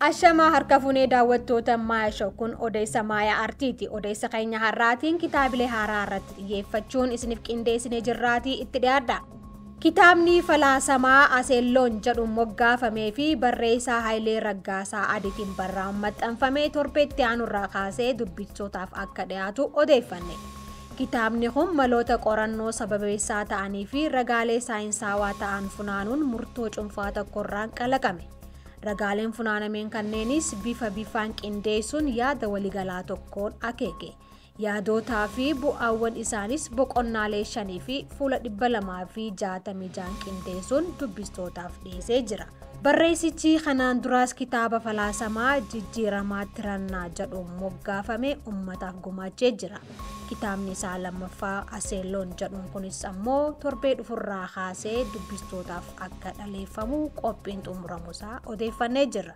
Ashamaa harka fuunee daawwattoota Maayaa Show kun odeessa Maayaa Artiiti. Odeessa keenya har'aatiin kitaabilee haaraa irratti xiyyeeffachuun isiniif qindeessinee jirraatii itti dhiyaadha. Kitaabni falaasamaa Aseelloon jedhu moggaafamee fi barreessaa Hayilee Raggaasaa Adiitiin barraa'uun maxxanfamee torbeetti aanurraa kaasee dubbistootaaf akka dhiyaatu odeeffanne. Kitaabni kun maloota qorannoo sababeessaa ta'anii fi ragaalee saayinsaawaa ta'an funaanuun murtoo cuunfaa tokkorraan kalaqame. Ragaaleen funaanameen kanneenis bifa bifaan qindeessuun yaada waliigalaa tokkoon akeeke. Yaadotaa fi bu'aawwan isaanis boqonnaalee 5 fi fuula 266 qindeessuun dubbistootaaf dhiyeessee jira. Barreessichi kanaan duraas kitaaba falaasamaa jijjiiramaa tirannaa jedhuun moggaafame uummataaf gumaachee jira. Kitaabni isaa lammaffaa Aseelloon jedhuun kunis ammoo torbee dhufurraa kaasee dubbistootaaf akka dhaleeffamu qophiin xumuramuusaa odeeffannee jirra.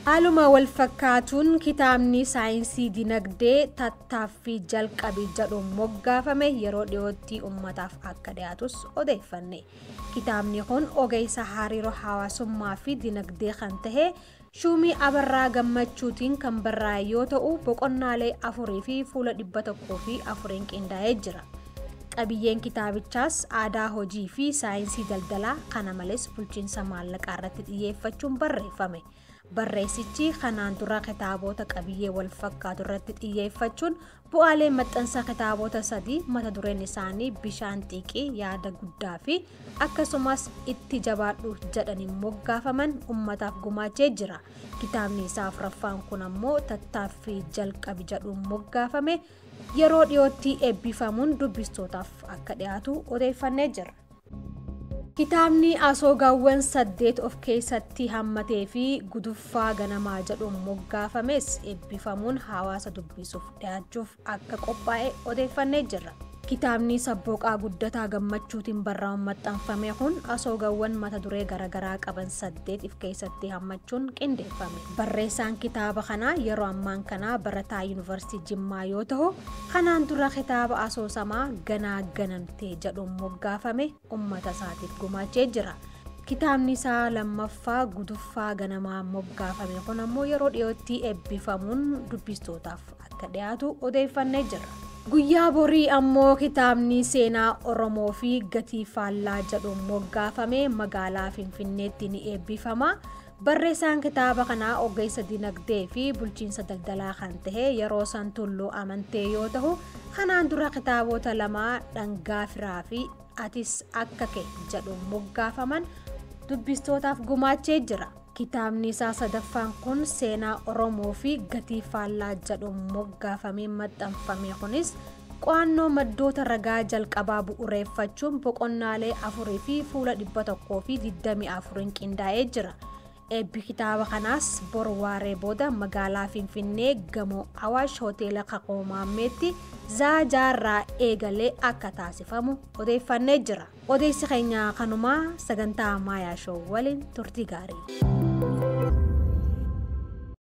Haaluma wal fakkaatuun kitaabni saayinsii dinagdee tattaaffii jalqabii jedhuun moggaafame yeroo dhiyootti uummataaf akka dhiyaatus odeeffanne. Kitaabni kun ogeessa hariiroo hawaasummaa fi dinagdee kan tahe Shuumii Abarraa Gammachuutiin kan barraa'e yoo ta'u boqonnaalee 4 fi fuula 104 qindaa'ee jira. Qabiyyeen kitaabichaas aadaa hojii fi saayinsii daldalaa kana malees bulchiinsa maallaqaa irratti xiyyeeffachuun barreeffame. Barreessichi kanaan dura kitaabota qabiyyee wal fakkaatu irratti xiyyeeffachuun bu'aalee maxxansa kitaabota 3 mata dureen isaanii bishaan xiiqii yaada guddaa fi akkasumas itti jabaadhu jedhaniin moggaafaman uummataaf gumaachee jira. Kitaabni isaa afuraffaan kun ammoo tattaaffii jalqabi jedhuun moggaafame yeroo dhiyootti eebbifamuun dubbistootaaf akka dhiyaatu odeeffannee jira. Kitaabni asoogaawwan 8 of keessatti hammatee fi guduffaa ganamaa jedhuun moggaafames eebbifamuun hawaasa dubbisuuf dhiyaachuuf akka qophaa'e odeeffannee jirra. Kitaabni Sabbooqaa Guddataa Gammachuutiin barraa'uun maxxanfame kun asoogaawwan mata duree garaagaraa qaban 8 of keessatti hammachuun qindeeffame. Barreessaan kitaaba kanaa yeroo ammaan kanaa barataa Yuunivarsiitii Jimmaa yoo ta'u, kanaan dura kitaaba asoosamaa Ganaa Ganamtee jedhuun moggaafame uummata isaatiif gumaachee jira. Kitaabni isaa lammaffaa guduffaa ganamaa moggaafame kun ammoo yeroo dhiyootti eebbifamuun dubbistootaaf akka dhiyaatu odeeffannee jirra. Guyyaa borii ammoo kitaabni seenaa Oromoo fi gatii faallaa jedhuun moggaafame magaalaa Finfinneetti ni eebbifama. Barreessaan kitaaba kanaa ogeessa dinagdee fi bulchiinsa daldalaa kan tahe yeroo san Tulluu Amantee yoo ta'u, kanaan dura kitaabota 2 dhangaa firaa fi atis akka kee jedhuun moggaafaman dubbistootaaf gumaachee jira. Kitaabni isaa sadaffaan kun seenaa Oromoo fi gatii faallaa jedhuun moggaafamee maxxanfame kunis qo'annoo maddoota ragaa jalqabaa bu'uureeffachuun boqonnaalee 4 fi fuula 124 qindaa'ee jira. Eebbi kitaaba kanaas bor waaree booda magaalaa Finfinnee gamoo Awaash Hoteela Kakoomaammeetti zaajaarraa eegalee akka taasifamu odeeffannee jira. Odeessi keenya kanumaa sagantaa Maayaa Show waliin turtii gaarii.